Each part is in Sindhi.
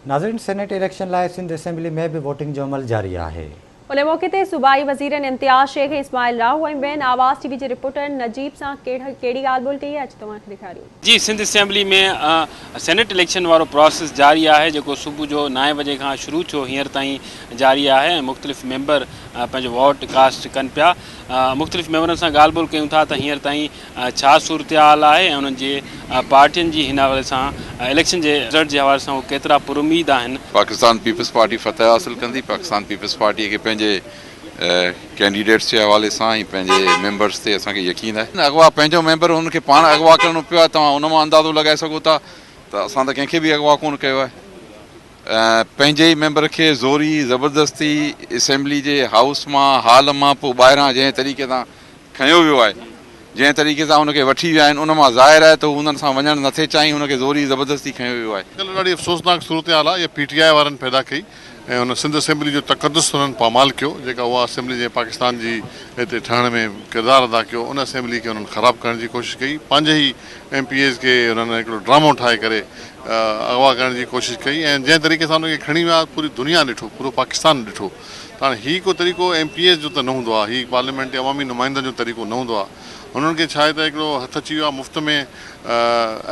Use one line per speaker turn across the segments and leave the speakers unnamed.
ناظرين سينيٽ اليڪشن لاء سنڌ اسيمبلي ۾ به ووٽنگ جو عمل جاري آهي.
ان موقعي تي صوبائي وزيرن امتياز شيخ ۽ اسماعيل راهو ۽ ٻين آواز ٽي وي جي رپورٽر نجيب سان ڪهڙي ڳالهه ٻولهه ڪئي آهي اچ توهان کي ڏيکاريون.
جي سنڌ اسيمبلي ۾ سينيٽ اليڪشن وارو پراسيس جاري آهي جيڪو صبح جو نائين بجي کان شروع ٿيو هينئر تائين جاري آهي ۽ مختلف ميمبر پنهنجو ووٽ ڪاسٽ ڪن پيا مختلف ميمبرن سان ڳالهه ٻولهه ڪيون ٿا ته هينئر تائين ڇا صورتحال آهي ۽ انهن جي پارٽين جي هن حوالي سان اليڪشن جي رزلٽ جي حوالي سان هو ڪيترا پراميد آهن.
پاڪستان پيپلز پارٽي فتح حاصل ڪندي، پاڪستان پيپلز پارٽي کي پنهنجي ڪينڊيڊيٽس جي حوالي سان ۽ پنهنجي ميمبرز تي اسان کي يقين آهي. اغوا پنهنجو ميمبر هن کي پاڻ اغوا ڪرڻو پيو آهي توهان ان مان اندازو لڳائي سگهو ٿا ته اسان ته ڪنهن کي به اغوا ڪونه ڪيو آهي پنهنجي ئي ميمبر کي زوري زبردستي اسيمبلي جي هائوس مان هال مان پوء ٻاهران جنهن طريقي سان کنيو ويو آهي، جنهن طريقي سان هن کي وٺي ويا آهن، ان مان ظاهر آهي ته هو انهن سان وڃڻ نه ٿي چاهين، هن کي زوري زبردستي کنيو ويو آهي.
اڄڪلهه ڏاڍي افسوسناڪ صورتحال آهي، اها پي ٽي آء وارن پيدا ڪئي ۽ هن سنڌ اسيمبلي جو تقدس هنن پامال ڪيو، جيڪا اها اسيمبلي جنهن پاڪستان جي هتي ٺهڻ ۾ ڪردار ادا ڪيو، ان اسيمبلي کي هنن خراب ڪرڻ جي ڪوشش ڪئي، پنهنجي ئي ايم پي ايز کي هنن هڪڙو ڊرامو ٺاهي ڪري اغوا ڪرڻ جي ڪوشش ڪئي ۽ جنهن طريقي سان ان کي کڻي ويا پوري دنيا ڏٺو، پورو پاڪستان ڏٺو. ته هاڻي هي ڪو طريقو ايم پي ايز جو ته نه هوندو آهي، هي پارليامينٽ جي عوامي نمائندن جو طريقو نه هوندو آهي. هنن کي ڇا آهي ته هڪڙو هٿ اچي ويو آهي مفت ۾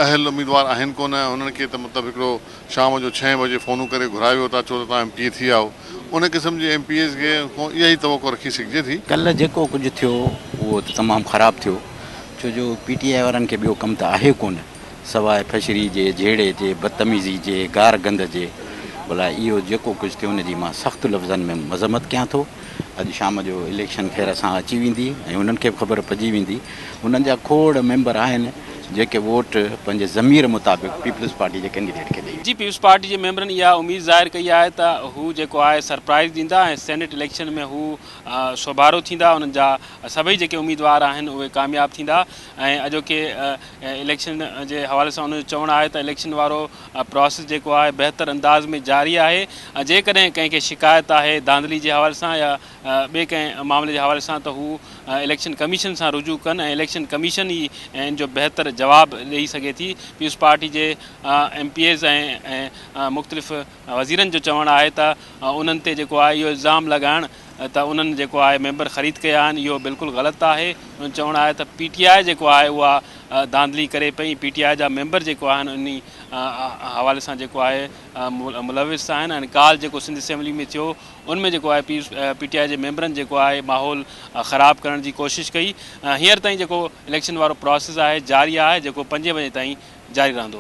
اهل اميدوار آهن ڪونه، هنن کي ته مطلب هڪڙو شام جو ڇهين بجي فونون ڪري گهرايو ويو ته اچو ته توهان ايم پي اي ٿي ويا آهيو. ان قسم جي ايم پي ايز کي اها ئي توقع رکي سگهجي ٿي.
ڪلهه جيڪو ڪجهه ٿيو اهو ته تمام خراب ٿيو ڇو جو پي ٽي آء وارن کي ٻيو ڪم ته آهي ڪونه. سواء ڦشري جي، جهيڙي جي، بدتميزي جي، گار گند جي، ڀلا اهو جيڪو ڪجهه ٿيو ان جي مان سخت لفظن ۾ مذمت ڪيان ٿو. اڄ شام جو اليڪشن خير سان اچي ويندي ۽ انهن کي به خبر پئجي ويندي. انهن جا کوڙ ميمبر آهن جيڪي ووٽ پنهنجي ضمير مطابق پيپلز پارٽي جي ڪينڊيڊيٽ کي ڏئي ويندا.
جي پيپلز پارٽي جي ميمبرن اها اميد ظاهر ڪئي آهي ته هو جيڪو آهي سرپرائز ڏيندا ۽ سينيٽ اليڪشن ۾ هو سوڀارو ٿيندا انهن جا سڀئي جيڪي اميدوار آهن اهي ڪامياب ٿيندا ۽ اڄوڪي اليڪشن جي حوالي سان ان جو چوڻ آهي ته اليڪشن وارو پراسيس جيڪو آهي بهتر انداز ۾ جاري آهي جيڪڏهن ڪنهن کي شڪايت آهي ڌانڌلي جي حوالي سان يا ٻئي ڪنهن معاملي جي حوالي سان ته هو اليڪشن ڪميشن سان رجوع ڪن ۽ اليڪشن ڪميشن ئي ان جو بهتر جواب ڏئي سگهي ٿي پيپلز پارٽي جي ايم پي ايز ۽ مختلف وزيرن جو چوڻ آهي ته انهن تي جيڪو آهي اهو الزام لڳائڻ ته انهن جيڪو آهي ميمبر خريد ڪيا آهن اهو بلڪل غلط آهي انهن چوڻ آهي ته پي ٽي آء جيڪو آهي اها ڌانڌلي ڪري پئي پي ٽي آء جا ميمبر جيڪو آهن انهي حوالي سان جيڪو آهي ملوث آهن ۽ ڪالهه جيڪو سنڌ اسيمبلي ۾ ٿيو ان ۾ جيڪو آهي پي ٽي آء جي ميمبرن جيڪو آهي ماحول خراب ڪرڻ جي ڪوشش ڪئي هينئر تائين جيڪو اليڪشن وارو پراسيس آهي جاري آهي جيڪو پنجين بجي تائين جاري رهندو.